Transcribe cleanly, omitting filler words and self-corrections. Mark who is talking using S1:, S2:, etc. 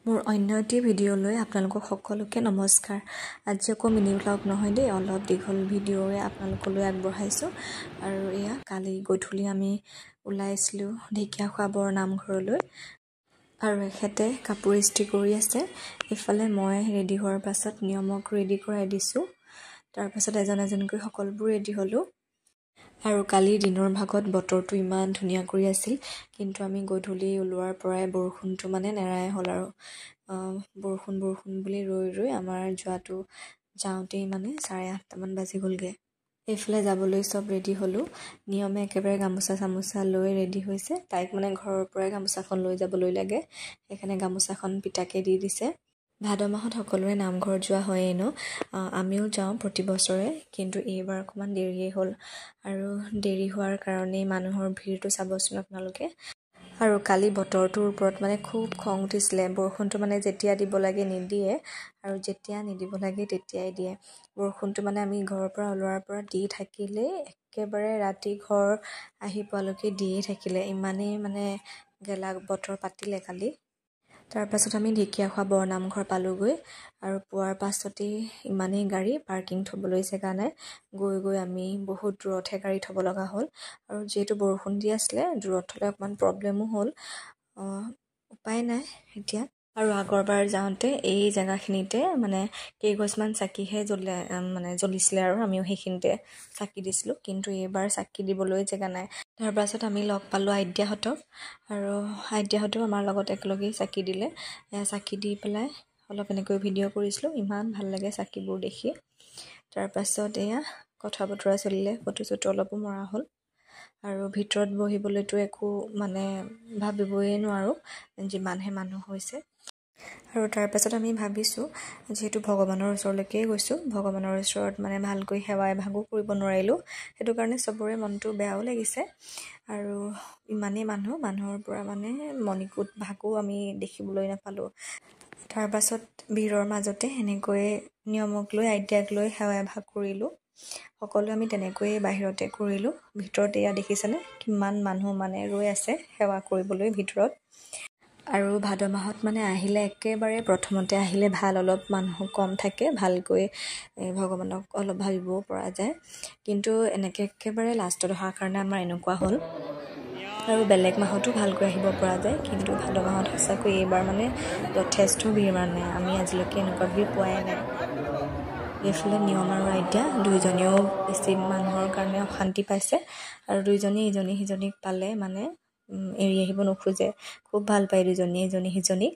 S1: মোৰ অন্য এটি ভিডিঅ'লৈ আপোনালোকক সকলোকে নমস্কাৰ। আজি আকৌ মিনি ব্লগ নহয় দেই, অলপ দীঘল ভিডিঅ'ৱে আপোনালোকলৈ আগবঢ়াইছোঁ। আৰু এয়া কালি গধূলি আমি ওলাইছিলোঁ ঢেকীয়াখোৱা বৰ নামঘৰলৈ আৰু এখেতে কাপোৰ ইস্ত্ৰি কৰি আছে। ইফালে মই ৰেডি হোৱাৰ পাছত নিয়মক ৰেডি কৰাই দিছোঁ। তাৰপাছত এজন এজনকৈ সকলোবোৰ ৰেডি হ'লোঁ। আৰু কালি দিনৰ ভাগত বতৰটো ইমান ধুনীয়া কৰি আছিল, কিন্তু আমি গধূলি ওলোৱাৰ পৰাই বৰষুণটো মানে নেৰাই হ'ল। আৰু বৰষুণ বৰষুণ বুলি ৰৈ ৰৈ আমাৰ যোৱাটো যাওঁতেই মানে 8:30মান বাজি গ'লগৈ। এইফালে যাবলৈ চব ৰেডি হ'লোঁ। নিয়মে একেবাৰে গামোচা চামোচা লৈ ৰেডি হৈছে। তাইক মানে ঘৰৰ পৰাই গামোচাখন লৈ যাবলৈ লাগে, সেইকাৰণে গামোচাখন পিতাকে দি দিছে। ভাদ মাহত সকলোৰে নামঘৰত যোৱা হয়েই ন, আমিও যাওঁ প্ৰতি বছৰে, কিন্তু এইবাৰ অকণমান দেৰিয়েই হ'ল। আৰু দেৰি হোৱাৰ কাৰণেই মানুহৰ ভিৰটো চাবচোন আপোনালোকে। আৰু কালি বতৰটোৰ ওপৰত মানে খুব খং উঠিছিলে। বৰষুণটো মানে যেতিয়া দিব লাগে নিদিয়ে, আৰু যেতিয়া নিদিব লাগে তেতিয়াই দিয়ে। বৰষুণটো মানে আমি ঘৰৰ পৰা ওলোৱাৰ পৰা দি থাকিলেই একেবাৰে ৰাতি ঘৰ আহি পোৱালৈকে দিয়েই থাকিলে, ইমানেই মানে গেলা বতৰ পাতিলে কালি। তাৰপাছত আমি ঢেকীয়াখোৱা বৰনামঘৰ পালোঁগৈ। আৰু পোৱাৰ পাছতেই ইমানেই গাড়ী, পাৰ্কিং থ'বলৈ জেগা নাই। গৈ গৈ আমি বহুত দূৰতহে গাড়ী থ'ব লগা হ'ল। আৰু যিহেতু বৰষুণ দি আছিলে, দূৰত থ'লে অকণমান প্ৰব্লেমো হ'ল, উপায় নাই এতিয়া। আৰু আগৰবাৰ যাওঁতে এই জেগাখিনিতে মানে কেইগছমান চাকিহে জ্বলে, মানে জ্বলিছিলে, আৰু আমিও সেইখিনিতে চাকি দিছিলোঁ। কিন্তু এইবাৰ চাকি দিবলৈ জেগা নাই। তাৰপাছত আমি লগ পালোঁ আদ্যাহঁতক, আৰু আদ্যাহঁতেও আমাৰ লগত একেলগেই চাকি দিলে। চাকি দি পেলাই অলপ এনেকৈ ভিডিঅ' কৰিছিলোঁ, ইমান ভাল লাগে চাকিবোৰ দেখি। তাৰপাছত এয়া কথা বতৰা চলিলে, ফটো চটো অলপো মৰা হ'ল। আৰু ভিতৰত বহিবলৈতো একো মানে ভাবিবই নোৱাৰোঁ, যিমানহে মানুহ হৈছে। আৰু তাৰপাছত আমি ভাবিছোঁ, যিহেতু ভগৱানৰ ওচৰলৈকে গৈছোঁ, ভগৱানৰ ওচৰত মানে ভালকৈ সেৱা এভাগো কৰিব নোৱাৰিলোঁ, সেইটো কাৰণে চবৰে মনটো বেয়াও লাগিছে। আৰু ইমানেই মানুহ, মানুহৰ পৰা মানে মণিকূট ভাগো আমি দেখিবলৈ নাপালোঁ। তাৰপাছত ভিৰৰ মাজতে সেনেকৈয়ে নিয়মক লৈ আদ্যাক লৈ সেৱা এভাগ কৰিলোঁ। সকলোৱে আমি তেনেকৈয়ে বাহিৰতে কৰিলোঁ। ভিতৰত এয়া দেখিছেনে কিমান মানুহ মানে ৰৈ আছে সেৱা কৰিবলৈ ভিতৰত। আৰু ভাদ মাহত মানে আহিলে একেবাৰে প্ৰথমতে আহিলে ভাল, অলপ মানুহ কম থাকে, ভালকৈ ভগৱানক অলপ ভাবিবও পৰা যায়। কিন্তু এনেকৈ একেবাৰে লাষ্টত অহাৰ কাৰণে আমাৰ এনেকুৱা হ'ল। আৰু বেলেগ মাহতো ভালকৈ আহিব পৰা যায়, কিন্তু ভাদ মাহত সঁচাকৈ এইবাৰ মানে যথেষ্ট ভিৰ, মানে আমি আজিলৈকে এনেকুৱা ভিৰ পোৱাই নাই। এইফালে নিয়ম আৰু আদ্যা দুইজনীও বেছি মানুহৰ কাৰণে অশান্তি পাইছে, আৰু দুইজনী ইজনী সিজনীক পালে মানে এৰি আহিব নোখোজে, খুব ভাল পায় দুজনীয়ে ইজনী সিজনীক।